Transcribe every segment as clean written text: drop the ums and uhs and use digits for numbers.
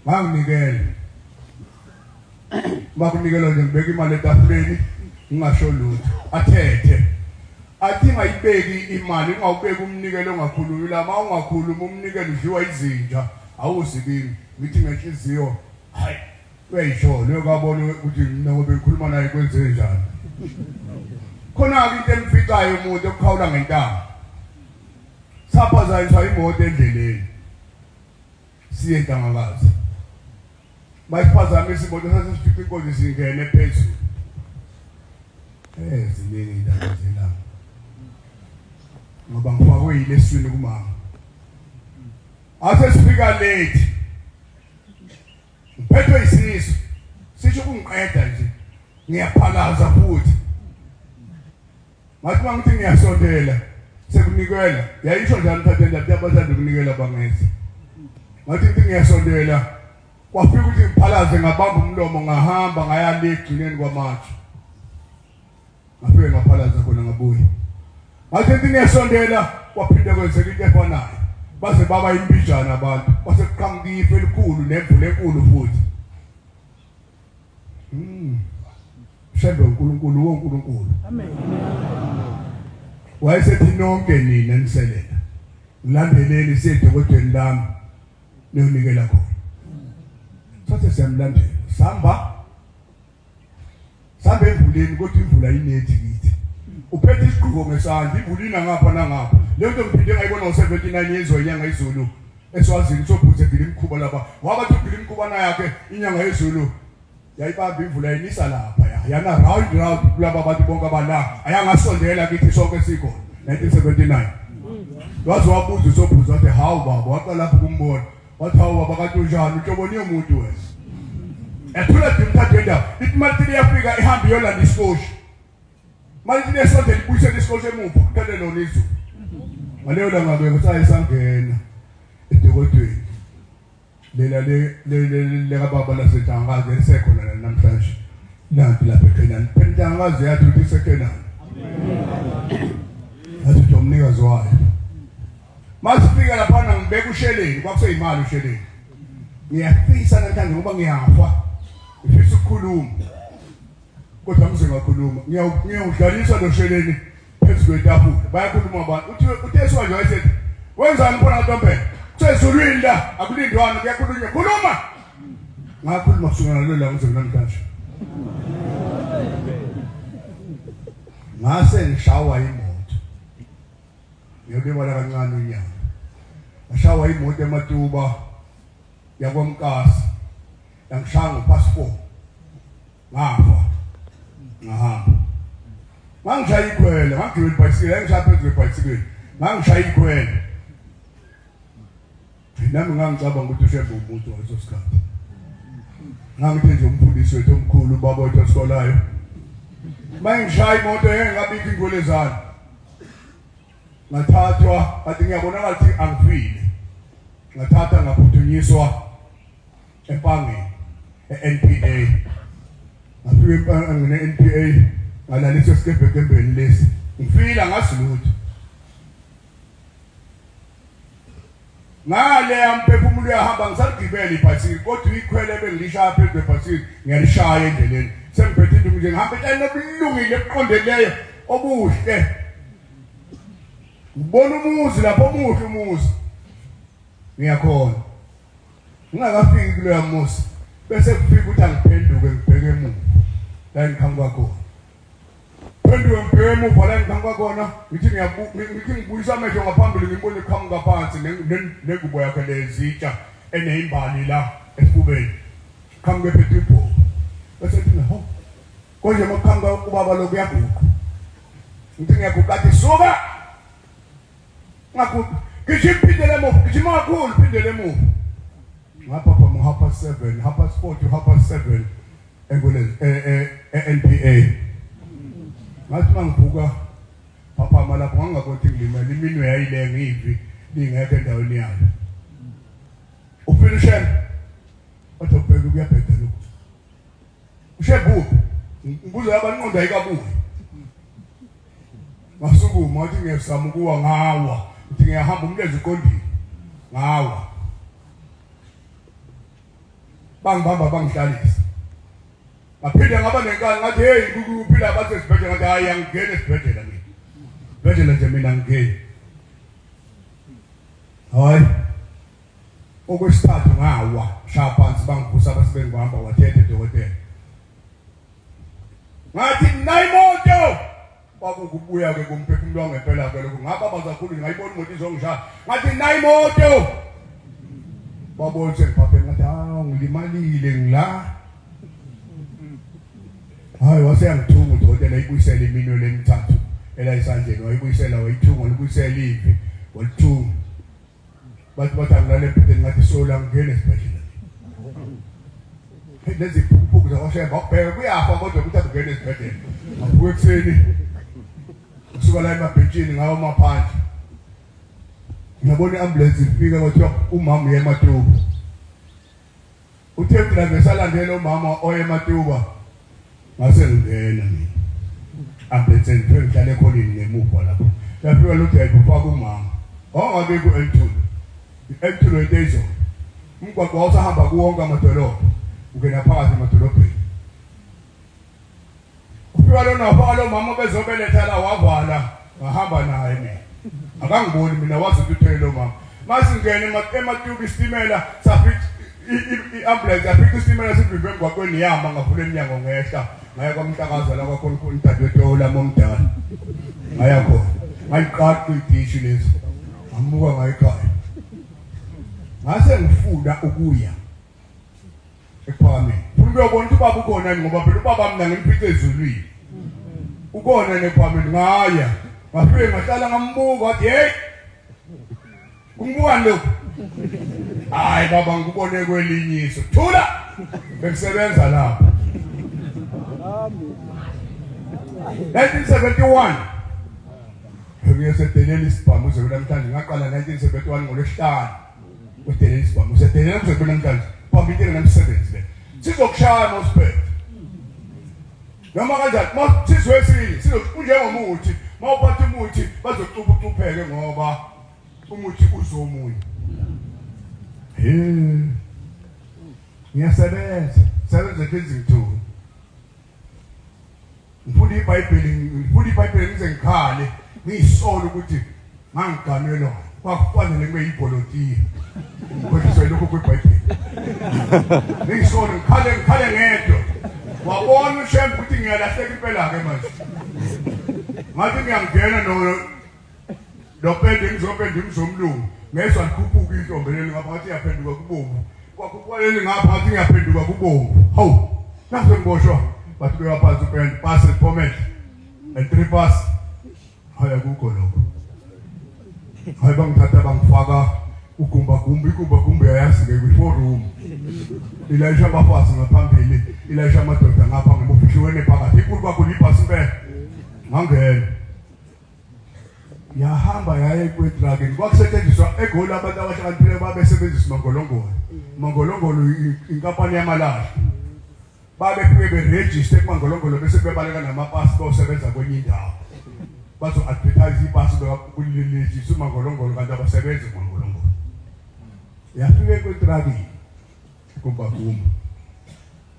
Nganginikela. Uma kunikelwa nje ngibeka imali etafuleni ngingasho lutho. Athethe. Athi ingayibeki imali ungawubeki umnikelo ongakhulumi la uma ungakhulumi umnikelo udliwa izinja awuzi kimi. Ngithi ngenhliziyo hayi uyayisho leyo kabona ukuthi mina ngoba ngikhuluma naye kwenze njani. Khona-ke into emficayo umuntu okukhawula ngentamo. Saphazanyiswa imoto endleleni. Siye Ntangakazi. Mayiphazamisa imoto sasifica inkonzo singene phezulu. Eh ziningi indaba zelanga. Ngoba ngifakwe yile eswini kumama. Ase sifika late. Ngiphethwe isisu. Sisho ukungiqeda nje. Ngiyaphalaza futhi. Ngathi uma ngithi ngiyasondela sekunikela yayisho njalo mthathe ndaba abathanda ukunikela bangeza. Ngathi ngithi ngiyasondela kwafika ukuthi ngiphalaze ngabamba umlomo ngahamba ngaya le egcineni kwamatshe. Ngafike ngaphalaza khona ngabuya. Ngathi ngithi ngiyasondela kwaphinde kwenzeka into efanayo. Baze baba impijana abantu kwase kuqhamuka ifu elikhulu nemvula enkulu futhi. Shembe uNkulunkulu woNkulunkulu. Amen. Wayesethi nonke nina niselela. Ngilandeleni siye edokodweni lami niyonikela khona. Sathe siyamlandela. Samba Samba emvuleni kodwa imvula inethi kithi. Uphethe isigqoko ngesandla imvula ina ngapha nangapha. Le nto ngiphinde ngayibona ngo-79 yenziwa inyanga izulu eSwazini sobhuze gila imikhuba lapha. Wabathi ugila imikhuba yakhe inyanga yezulu yayibamba imvula yinisa lapha ya yana round round kulaba bantu bonke abala ayangasondela kithi sonke sikhona 1979 waze wabuza usobhuza wathi hawu baba waqala lapho kumbona wathi hawu baba kanti unjani unhloboni yomuntu wena ethula nje umthatha wendawo ithi mali iyafika ihambe iyolanda isikoshi mali liyasondela ibuyisele isikoshi emuva kuphele lona izulu ngaleyo langa-ke kusaye sangena edokodweni lela le le lekababa laseNtangakazi elisekhona la namhlanje nanti lapha eKhenani phela iNtangakazi yathi ukuthi iseKhenani yathi ukuthi umnikazi wayo masifika laphana ngibeka usheleni kwakuseyimali usheleni ngiyafisa namhlanje ngoba ngiyafa ngifisa ukukhuluma kodwa ngize ngakhuluma ngiyawudlalisa lo sheleni phezu kwetafula bayakhuluma abantu uthi uTesu wanje wayesethi wenzani khona ntombela kusezulwini la akulindwana kuyakhulunywa khuluma ngakhuluma kusukela nalelo langa kuze namhlanje ngase ngishawa imoto ngiyobebala kancane unyaka ngashawa imoto ematuba yakwamkasi yangishaya ngo-passport ngafa ngahamba ngangishaya ikhwele ngagibela ibhayisikili yangishaya phezu kwebhayisikili ngangishaya ikhwele nami ngangicabanga ukuthi ushembe umuntu ngaleso sikhathi ngangithi nje umfundisi wethu omkhulu ubaba wethu osikolayo uma ngishaya imoto ngeke ngabikho ingwelezane ngathathwa kanti ngiyabonakala ukuthi angifile ngathatha ngaphuthunyiswa empangeni e-NPA ngafika empangeni e-NPA ngalaliswa esikebhekembeni lesi ngifila ngazi lutho ngale yamphefumulo uyahamba ngisaligibela ibhayisikili kodwa ikhwele ebengilishaya phezu kwebhayisikili ngiyalishaya endleleni sengiphethe into nje ngihamba entshani obulungile ebuqondeleyo obuhle ngibona umuzi lapho omuhle umuzi ngiyakhona ngingakafiki kuloya muzi bese kufika ukuthi angiphenduke ngibheke emuva la ngiqhamuka khona phenduke ngibheke emuva la ngiqhamuka khona ngithi ngithi ngibuyisa amehlo ngaphambili ngibone iqhamuka phansi nengubo yakhe lezitsha eneyimbali la esifubeni qhamuke ephethe ibhobo bese ngithi ho konje maqhamuka ubaba lo kuyaguqa ngithi ngiyaguqa athi suka Ngakhulu. Gijima phindele emuva, gijima kakhulu phindele emuva. Ngapha ngo half past 7, half past 4 to half past 7 enkole e-NPA. Ngathi mangivuka phaphama lapho ngangakothi ngilimele iminwe yayilenga ivi lingekho endaweni yayo. Ufile uShembe. Wathi ubheke kuyabheda lokhu. Ushembe ngibuza yabanqondo ayikabuyi. Ngasukuma wathi ngiyazama ukuwa ngawa. Ngithi ngiyahamba umlenze uqondile. Ngawa. Bangibamba bangihlalisa. Ngaphinde ngaba nenkani ngathi hey kuphila bathi esibhedlela ngathi hayi angingeni esibhedlela mina. Esibhedlela nje mina angingeni. Hayi. Okwesithathu ngawa shaya phansi bangivusa base bengibamba wathethe dokotela. Ngathi nayimoto kwakukubuya ke kumphefumulo wangempela ke lokho ngababaza kakhulu ngayibona imoto izongishaya ngathi nayimoto babona sengiphaphele ngathi hawu ngilimalile ngila hayi wase yangithunga udokotela ibuyisela iminwe lemithathu elayisandleni wayibuyisela wayithunga walibuyisela ivi walithunga bathi bathi angilale embhedeni ngathi sola ngingene esibhedlela lezi phukuphuku zakwashemba wakubheka kuyafa kodwa ukuthi akungene esibhedlela ngavuka ekuseni kusuka la emabhentshini ngawo maphandle ngiyabona i-ambulance ifika kwathiwa umama uye ematuba Uthe udriver esalandela umama oye eMatuba ngase ngingena mina. Ambulance ngithiwe ngihlale ekhoneni ngemuva lapho. Yafika lo driver ufaka umama. Wawungabikho emthulo. Emthulo into izolo. Umgwaqo wawusahamba kuwonke amadolobha. Ungena phakathi emadolobheni. Kufika lona wafaka lo mama obezobeletha la wavala ngahamba naye mina. Akangiboni mina wazi ukuthi uthele lo mama. Masingene ematubi isitimela safika i-ambulance yafika isitimela sivimbe emgwaqweni yama ngavula iminyango ngehla ngaya kwamhlakaza la kwakhona khona udadewethu olami omdala ngaya khona ngayiqaqa idishi lezi ngamuka ngayikhaya ngase ngifuna ukuya ekuphakameni funa ukuyobona ukuthi ubaba ukhona yini ngoba phela ubaba mina ngimfice ezulwini ukhona yini ekuphakameni ngaya ngafike ngahlala ngambuka wathi hey kungibukani lokhu hayi baba ngikubone kwelinye iso thula bekusebenza lapha 1971 ngiyosedelela isibhamu uze namhlanje ngaqala 1971 ngolwesihlanu udelela isibhamu usedelela kuze kube namhlanje bamba into engenamsebenzi le sizokushaya mosiphethe noma kanjani masizwe esinye sizokunjengomuthi mawuphatha umuthi bazocuba ucupheke ngoba umuthi uzomunye he ngiyasebenza sebenza eKensington ngifunda iBhayibheli ngifunda iBhayibheli ngize ngikhale ngiyisole ukuthi ngangiganelwa kwakufanele kube yivolontiya ngikhohliswe lokho kweBhayibheli ngiyisole ngikhale ngikhale ngedwa wabona uShembe ukuthi ngiyalahleka impela-ke manje ngathi ngiyangena no Lopende ngizopenda imzomlungu ngezwa likhuphuka intombi leli ngapha ngathi iyaphenduka kubomvu kwakhuphuka leli ngapha ngathi ngiyaphenduka kubomvu hawu nase ngiboshwa bathi beka phansi upende pass and format and three pass hayi akukho lokho hayi bangithatha bangifaka ugumba gumba igumba gumba uyayazi ke kwi-four room ilayisha abafazi ngaphambili ilayisha amadoda ngapha ngemuva ihluwene phakathi inkulu kakhulu ibhasi impela ngangena yahamba yaye kwedragon kwakusetshenziswa egoli abantu abahlakaniphile babesebenzisa umangolongolo umangolongolo inkampani yamalahle babefike berejiste kumangolongolo bese bebaleka namapasi bayosebenza kwenye indawo bazo-advertise ipasi kulejiste umangolongolo kanti abasebenzi kumangolongolo yafike kwetrakini kumbagumba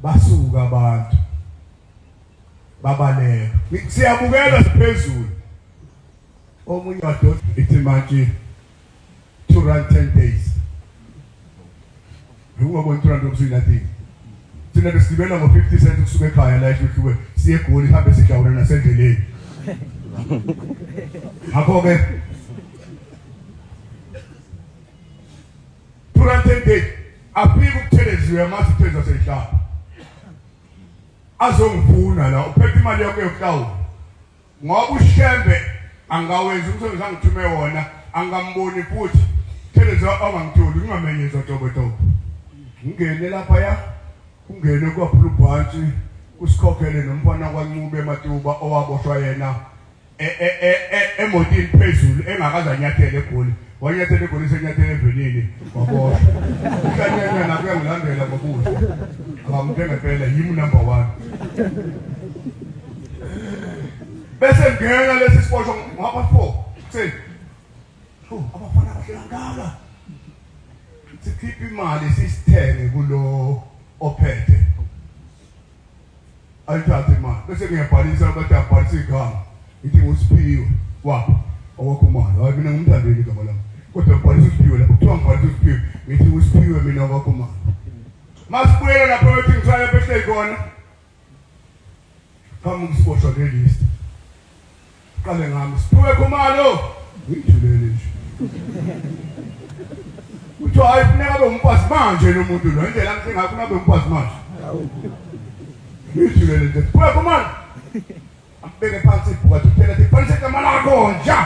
basuka abantu babaleka siyabukela siphezulu omunye wadoda ithi manje to run 10 days ngikubona 2 rand okusuyi nothing thina besigibela ngo-50 cent kusuka ekhaya la ehluhluwe siye egoli sihambe sihlawula nasendleleni ngakho-ke 2 rand 10 days afike ukutheleziwe amathi uthelezi waseyihlaba azongifuna la uphethe imali yakho yokuhlawula ngoba uShembe angawenzi umsebenzi angithume wona angamboni futhi theleza angangitholi ngingamenyezwa tobo tobo ngingene lapha ya kungene kwaphula ubhantshi kusikhokhele nomfana kwaNcube eMatuba owaboshwa yena E, e, e, emotini phezulu engakaze anyathele egoli wanyathela egoli senyathela evenini waboshwa uhlanyanya nakho uyangilandela ngobuhle akamuthe ngempela yimi number one bese ngena lesi siboshwa ngapha four kuseni oh abafana bahle kangaka sikhipha imali sisithenge kulo Ophethe ayithathe imali bese ngiyabhalisa, bathi abhalisa igama, ngithi nguSiphiwe waphi owakhumalo. Hayi, mina ngumthandeni igama lami, kodwa ngibhalisa uSiphiwe lapho kuthiwa ngibhalisa uSiphiwe, ngithi uSiphiwe mina wakhumalo. Masibuyele lapho bethi ngisaya behleli khona, qhamuka isiboshwa ngelist, qale ngami, Siphiwe Khumalo, ngijulele nje. Kuthiwa hayi, funeka abe umfazi manje lo muntu lo, indlela ngithi ngakho abe umfazi manje, ngijulele nje, Siphiwe Khumalo. Ambeke phansi ibhuku, athi uthela, athi bhalisa igama lakho nja.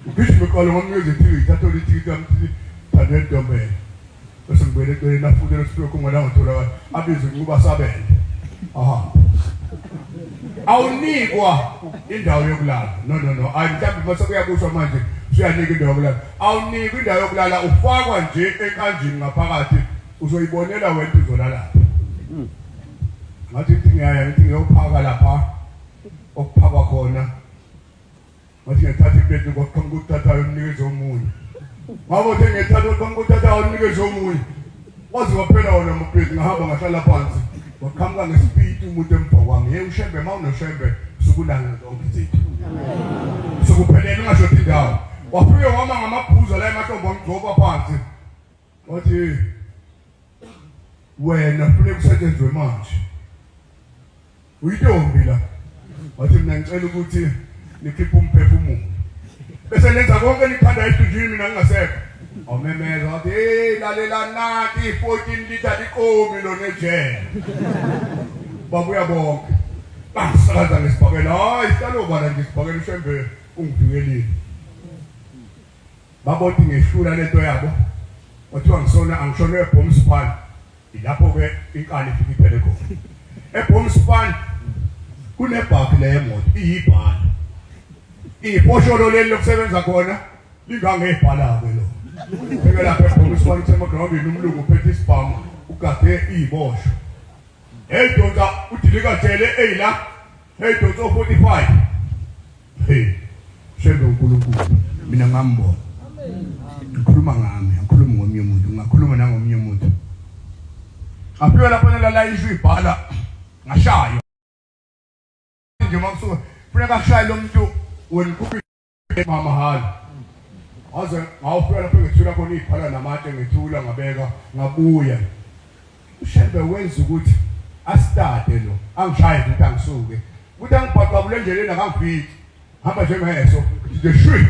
Ugijima eqala ngomnikeza ithikithi, athole ithikithi, amthi thande ntombela. Bese ngibuyele eceleni, afute lesifiwe khumalo angatholakala, abizwe ncuba sabele ahambe. Awunikwa indawo yokulala, no no no, ayi mhlawumbe mase kuyabushwa manje usuyanika indawo yokulala. Awunikwa indawo yokulala, ufakwa nje enkanjini ngaphakathi, uzoyibonela wena uzolalaphi. Ngathi ngithi ngiyaya, ngithi ngiyophaka lapha okuphakwa khona, ngathi ngiyathatha ipleti, kwaqhamuka ukuthathayo umnikeze omunye, ngabo the ngiyathatha, kwaqhamuka ukuthathayo umnikeze omunye, waze waphela wona amapleti. Ngahamba ngahlala phansi, waqhamuka ngesipiti umuntu emva kwami. Hey, uShembe, uma unoShembe sukulanga zonke izinto sukuphelela, ungashothi indawo. Wafike wama ngamabhuza la emahlombe, wangigcoba phansi, wathi wena kufuneka kusetshenzwe manje, uyintombi la. Wathi mina ngicela ukuthi nikhiphe umphefumulo bese nenza konke nikuthanda esidunjini, mina ngingasekho. Awumemeza wathi, hey, lalela nati 14 liter liqomi lo nejele. Babuya bonke bangisakaza ngesibhakela. Hayi, hlalo bala nje isibhakela, uShembe ungivikelile. Babothi ngehlula lento yabo, kwathiwa ngisona angishone eBomspan. Ilapho ke inkani ifika iphele khona. EBomspan kunebhakhi le yemoto iyibhala, ifosholo leli lokusebenza khona lingangebhala ke lo. Fike lapha eBomspan, kusemagrawundini, umlungu uphethe isibhamu, ugade iyiboshwa. Hey donsa udilika jele eyila, hey donsa 45. Hey, Shembe uNkulunkulu, mina ngambona. Ngikhuluma ngami, angikhulumi ngomunye umuntu, ngingakhuluma nangomunye umuntu. Ngafika lapho lalayishwa ibhala, ngashaywa. Nje makusuka funeka ashaye lo muntu wena ukhuphe mahhala. Waze ngawufika lapho ngethula khona ibhala namatshe, ngethula ngabeka ngabuya. UShembe wenza ukuthi asitade lo angishaye ukuthi angisuke, ukuthi angibhaqabule endleleni, akangifiki, hamba njengeso nje shwi,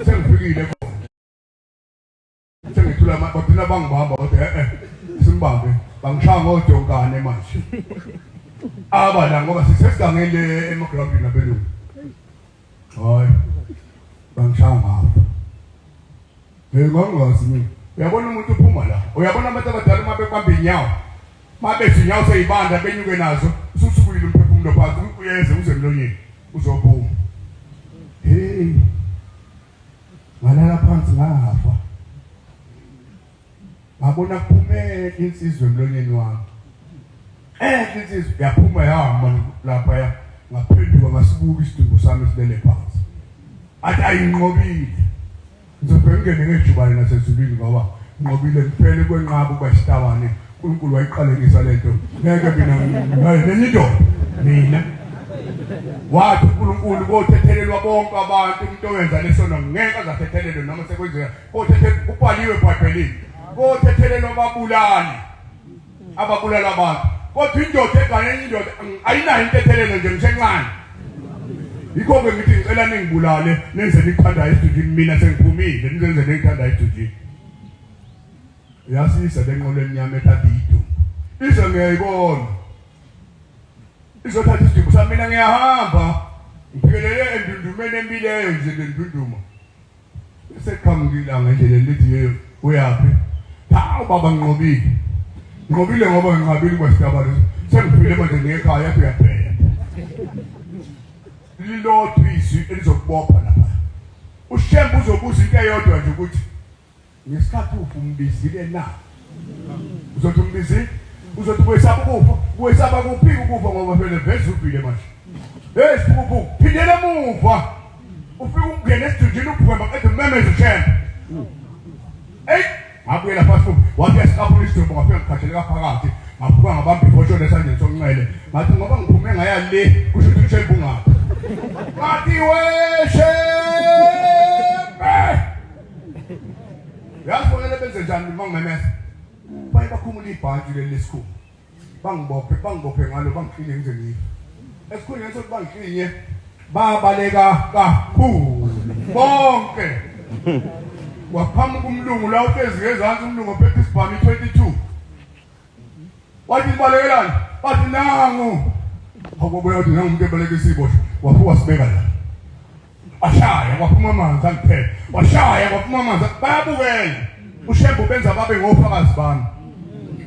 sengifikile khona, sengithula. Bagcina bangibamba, bathi eh simbambe, bangishaya ngodonkane manje aba la ngoba sisesigangeni le emagrawundini abelungu. Hayi, bangishaya ngapha. Hey, ngangazi mina. Uyabona umuntu uphuma la. Uyabona abantu abadala uma bebamba inyawo. Uma bethi inyawo seyibanda benyuke nazo, ususukuyile umphefumulo phansi, uyeze uze emlonyeni uzophuma. Hey. Ngalala phansi ngafa. Ngabona kuphume insizwa emlonyeni wami. Insizwa yaphuma yahamba lapha ya. Ngaphenduka ngasibuka isidumbu sami silele phansi. Athi ayinqobile. Ngizobheka ngene ngejubane nasezulwini ngoba nqobile kuphele kwenqaba ukuba isitabane. uNkulunkulu wayiqalekisa lento. Ngeke mina ngayo nenye indoda. Mina wathi uNkulunkulu kothethelelwa bonke abantu, umuntu owenza lesono ngeke azathethelelwe noma sekwenzeka. Kothethe kubhaliwe eBhayibhelini. Kothethelelwa ababulali ababulala abantu, kodwa indoda egane enye indoda ayinayo intethelelo nje ngisencane. Yikho-ke ngithi ngicela ningibulale nenze nikuthandayo esidunjini, mina sengiphumile, nizenze ningithandayo esidunjini. Yasisa le nqola emnyama ethatha idumbu, ize ngiyayibona izothatha isidumbu sami, mina ngiyahamba ngiphikelele endundumeni emileyo nje lendunduma. Seqhamuka ilanga endleleni lithi, yeyo, uyaphi? Hawu baba, nginqobile, nginqobile ngoba nginqabile kwesitaba lesi, sengifile manje ngiyekhaya. Yathi uyabheka, lilodwa izwi elizokubopha lapha. UShembe uzobuza into eyodwa nje ukuthi ngesikhathi ufa umbizile na? Uzothi umbizile, uzothi kwesaba ukufa, kwesaba kuphi ukufa? Ngoba phela veze ufile manje. Hey siphukuphuku, phindela emuva, ufike ungene esidunjini uphuma qeda umemeze uShembe. Hey, ngabuyela phansi, wathi yasiqaphula. isidumbu ngafika ngikhatheleka phakathi ngaphuka ngabamba ifosholo esandleni sokunxele ngathi ngoba ngiphume ngaya le kusho ukuthi ushembe ungaphi ngathi weshembe uyazi bonele benze njani uma ngimemeza baye bakhumula ibhantshi leli lesikhumba bangibophe bangibophe ngalo bangiklinye ngize ngife esikhundleni sokuthi bangiklinye babaleka kakhulu bonke waqhamuka umlungu la uhlezi ngezansi umlungu ophethe isibhamu i-22 wathi nibalekelani bathi nangu awubuya wathi nangu umuntu ebaleka isiboshwa wafika wasibeka la washaya kwaphuma amanzi angiphela washaya kwaphuma amanzi bayabukela ushembe ubenza babe ngofakazi bami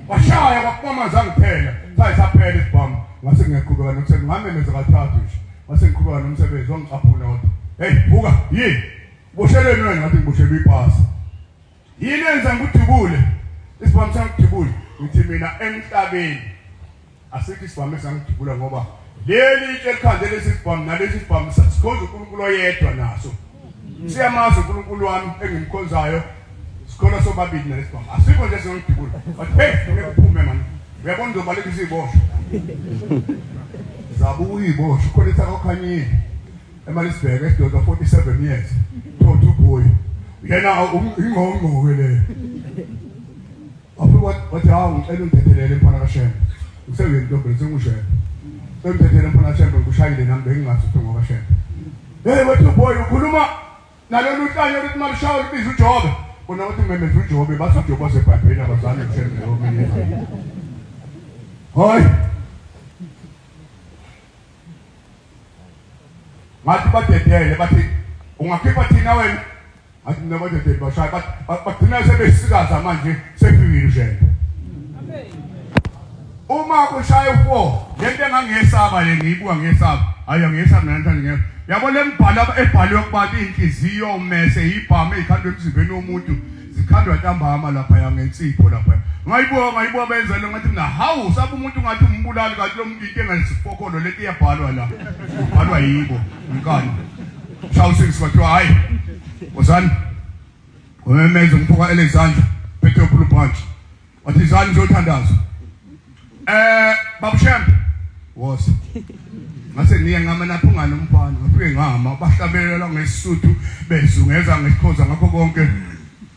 washaya kwaphuma amanzi angiphela saye saphela isibhamu ngase ngiyaqhubeka nomsebenzi ngamemeza kathathu nje ngase ngiqhubeka nomsebenzi wangicaphuna wathi hey buka yini uboshelweni wena ngathi ngiboshelwe ipasi yini enza ngikudubule isibhamu sangidubule ngithi mina emhlabeni asikho isibhamu esangidubula ngoba leli itshe elikhande lesi sibhamu nalesi sibhamu sikhonza uNkulunkulu oyedwa naso siyamazi uNkulunkulu wami engimkhonzayo sikhona sobabili nalesi sibhamu asikho nje singidubula but hey ngeke uphume mani uyabona uzobaleka isiboshwa zabuya iboshwa khona ithaka okhanyile eMaritzburg esidonsa 47 years thotha uboy yena ingqongqo ke leyo wafika wathi hawu ngicela ungithethelele mfana kaShembe ngiseyintombi senguShembe sengithethelele mfana kaShembe ngikushayile nami bengingazi ukuthi ngokaShembe hey wethu boy ukhuluma nalolu hlanya oluthi malushawa lubiza uJobe bona ukuthi ngimemeza uJobe bathi uJobe wasebhayibhelini abazange uShembe omunye hayi ngathi badedele bathi ungakhipha thina wena ngathi mina badedele bashaya bagcina sebesikaza manje sefikile ushembe uma kushaya u-four lento engangiyesaba le ngiyibuka ngiyesaba hayi angiyesaba namhlanje ngeke yabo le mbhalo ebhaliwe kubantu inhliziyo mese ibhamu eyikhandwe emzimbeni womuntu zikhandwa ntambama lapha ngensipho lapha ngayibuka ngayibuka benza lo ngathi mina hawu sabe umuntu ngathi umbulali kanti lo muntu into engasifokolo lento iyabhalwa la ibhalwa yibo inkani shawusings kwathiwa hayi wozani wememeza umfoka Alexander phethe ublue punch wathi izani ngizothandaza eh babushembe woza ngase ngiye ngama lapho ungani umfana ngafike ngama bahlabelela ngesisuthu bezungeza ngesikhoza ngakho konke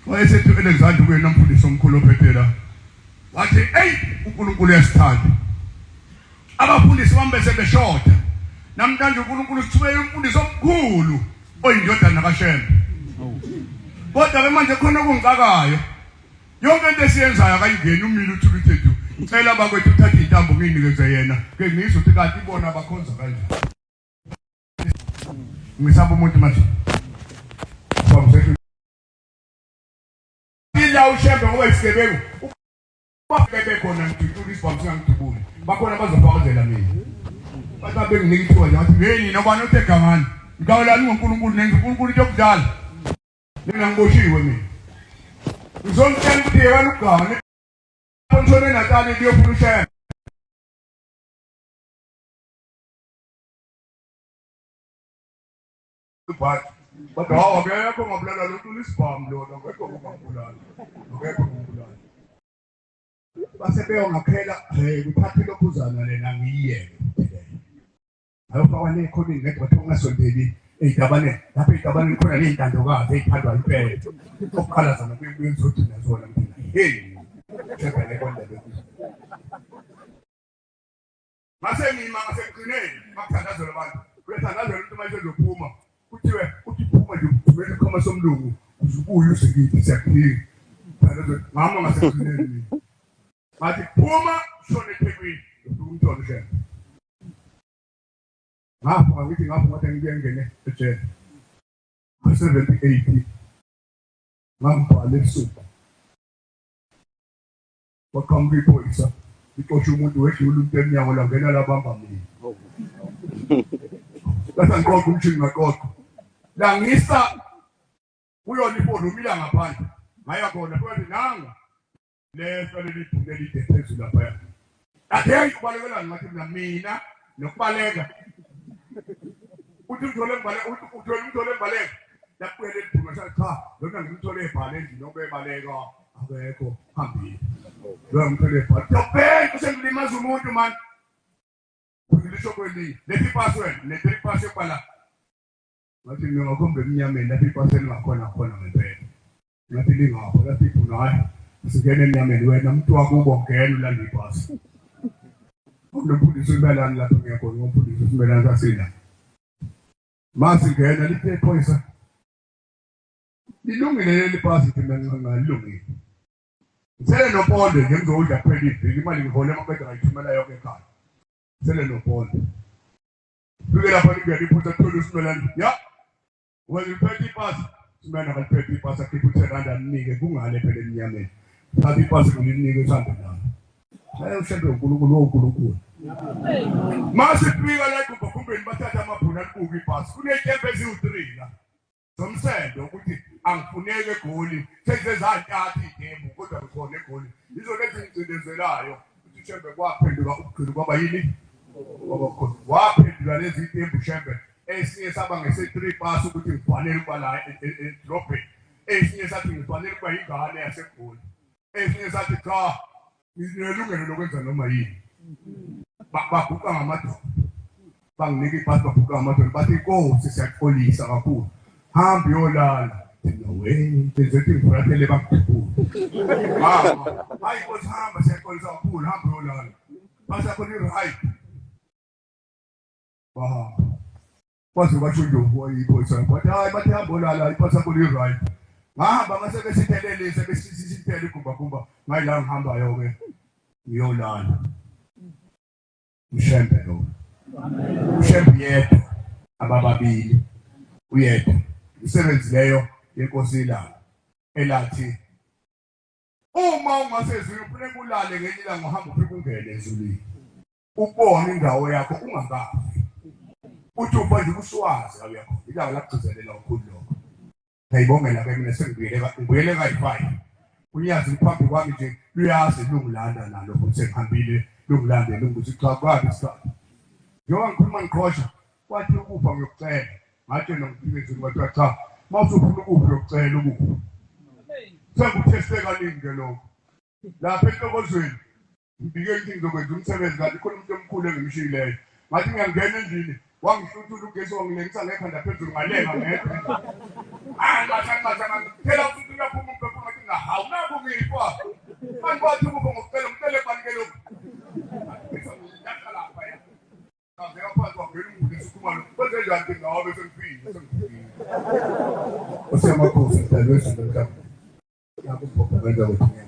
wayesethi Alexander kuyena mfundisi omkhulu ophethe la wathi ey uNkulunkulu uyasithanda abafundisi bami bese beshoda namhlanje uNkulunkulu usithumele umfundisi omkhulu oyindodana kaShembe kodwa ke manje khona okungixakayo Yonke into esiyenzayo akayingeni umile uthula uthethu. Ngicela bakwethu uthathe intambo ngiyinikeze yena. Ke ngizwe ukuthi kanti ibona abakhonza kanjani. Ngisaba umuntu manje. Ila uShembe ngoba isigebengu. Bebe khona ngidutshula isibhamu singangidubuli. Bakhona abazofakazela mina. Bathi babenginika ithuba nje ngathi hey nina ubani othe gangani. Ngikawelani ngoNkulunkulu nenza uNkulunkulu into yokudlala. Mina ngiboshiwe mina. Ngizonitshela ukuthi yekani ukugana. Nishone eNatali liyofuna uShembe. But hawu akekho ongabulala lo ntula isibhamu lona akekho ongabulala. Akekho ongabulala. Base beyongakhela hey kuthatha ilokhuzana lena ngiyiyeke futhi leyo. Ayofakwa nekhoneni ngedwa kuthiwa ungasondeli ey'tabaneni lapho ey'tabaneni khona ney'ntandokazi ey'thandwa impela okuqala zona kuye ngizogcina zona mina hey shebhele kondebe ngase ngima ngasekugcineni bakuthandazela abantu kuyathandazela umuntu manje ezophuma kuthiwe uthi phuma nje uthumela isikhwama somlungu uze ubuye uze kithi siyakudinga ngama ngasekugcineni mina ngathi phuma shona eThekwini ufike umthole uShembe ngapho ngithi ngapho ngathi ngibuye ngene ejele ngo-78 ngambhala ebusuku waqhamuka iphoyisa lixosha umuntu wedlula umuntu emnyango langena labamba mina bese ngiqoqa umshini ngaqoqa langisa kuyona ifoni umila ngaphandle ngaya khona futhi nangu leso leli bhuku elide phezulu laphaya athi ubalekelani ngathi mina mina nokubaleka uthi umthole ngibaleka uthi uthole umthole ngibaleka labuye leli bhuku ngathi cha lona ngimthole ebhala endlini obebaleka Akekho hambile. Lo ngithole ibhadi. Topeni usengilimaza umuntu man. Lisho kwelinye. Lethi ipasi wena, lethi ipasi yokuba Ngathi mina ngakhomba emnyameni lapho ipasi elingakhona khona ngempela. Ngathi lingapho lathi ibhunu hayi singena emnyameni wena umuntu wakubo ngena ulanda ipasi. Kunomfundisi uMelani lapho ngiyakhona ngomfundisi uMelani sasila. Masingena lithe iphoyisa lilungile leli pasi thina ngalilungile. Ngisele noponde nje ngizodla kuphela iviki imali ngihole maqeda ngayithumela yonke ekhaya. Ngisele noponde. Fike lapha lingena iphutha kuthola uSimelane. Ya. Wena uliphethe ipasi. Simelane akaliphethe ipasi akhiphe u-ten rand amnike kungale phela emnyameni. Thatha ipasi ngilinike sihambe nalo. Hayi ushembe uNkulunkulu woNkulunkulu. Masifika la egumbagumeni bathatha amabhunu alibuka ipasi. Kuney'tempe eziwu-three la. Zomsendo ukuthi angifuneki eGoli sezezantatha iy'tembu kodwa ngikhona eGoli yizo lezi ngicindezelayo ukuthi uShembe kwaphenduka ukugcina kwaba yini kwaba khona waphendula lezi iy'tembu Shembe esinye saba ngese-three pass ukuthi ngifanele ukuba la edolobheni esinye sathi ngifanele ukuba yingane yaseGoli esinye sathi cha nginelungelo lokwenza noma yini baguqa ngamadoda banginika ibhasi baguqa ngamadoda bathi inkosi siyaxolisa kakhulu hamba uyolala no way benzethi ngifulathele bakudubule mama hayi inkosi hamba siyaxolisa kakhulu hamba uyolala base khona i-right bahamba Kwaze kwasho indlovu wayiphoyisa wathi hayi bathi hamba olala ipasi yakho li-right ngahamba ngase besithelelise besisithele igumbagumba ngayila ngihambayo-ke ngiyolala ushembe lo ushembe yedwa abababili uyedwa imisebenzi leyo yenkosi ilanga elathi uma ungasezwini kufuneka ulale ngenye ilanga uhambe ufike ungene ezulwini ubone indawo yakho ungakafi uthi ufa nje usuwazi la uyakhona ilanga lakugcizelela kakhulu lokho ngiyayibongela ke mina sengibuyele ngibuyele kayi-five unyazi luphambi kwami nje luyazi lungilanda nalo futhi sengihambile lungilande lunguthi cha kwabi isikhathi njengoba ngikhuluma ngiqhosha kwathi ukufa ngiyokucela ngatshela ngifike ezweni kwathiwa cha uma usufuna ukufa uyokucela ukufa sengikutheste kaningi ke lokho lapha entokozweni Ngibike ngithi ngizokwenza umsebenzi kanti khona umuntu omkhulu engimshiyileyo. Ngathi ngiyangena endlini wangihluthula ugesi wangilengisa ngekhanda phezulu ngalenga ngedwa. Ah ngathi ngathi phela umuntu uyaphuma umphefumulo ngathi ngahawu nakho ngifa. Manje wathi ukuba ngokucela ngicele bani ke lokhu. Ngaqala lapha ya. Ngavela phansi wavela umuntu esikhumalo. Kwenze njani ke ngabe sengifile sengifile. Osemakhosi mdalwe izulu mhlawumbe. Nakho umbhobho wenza ukuthi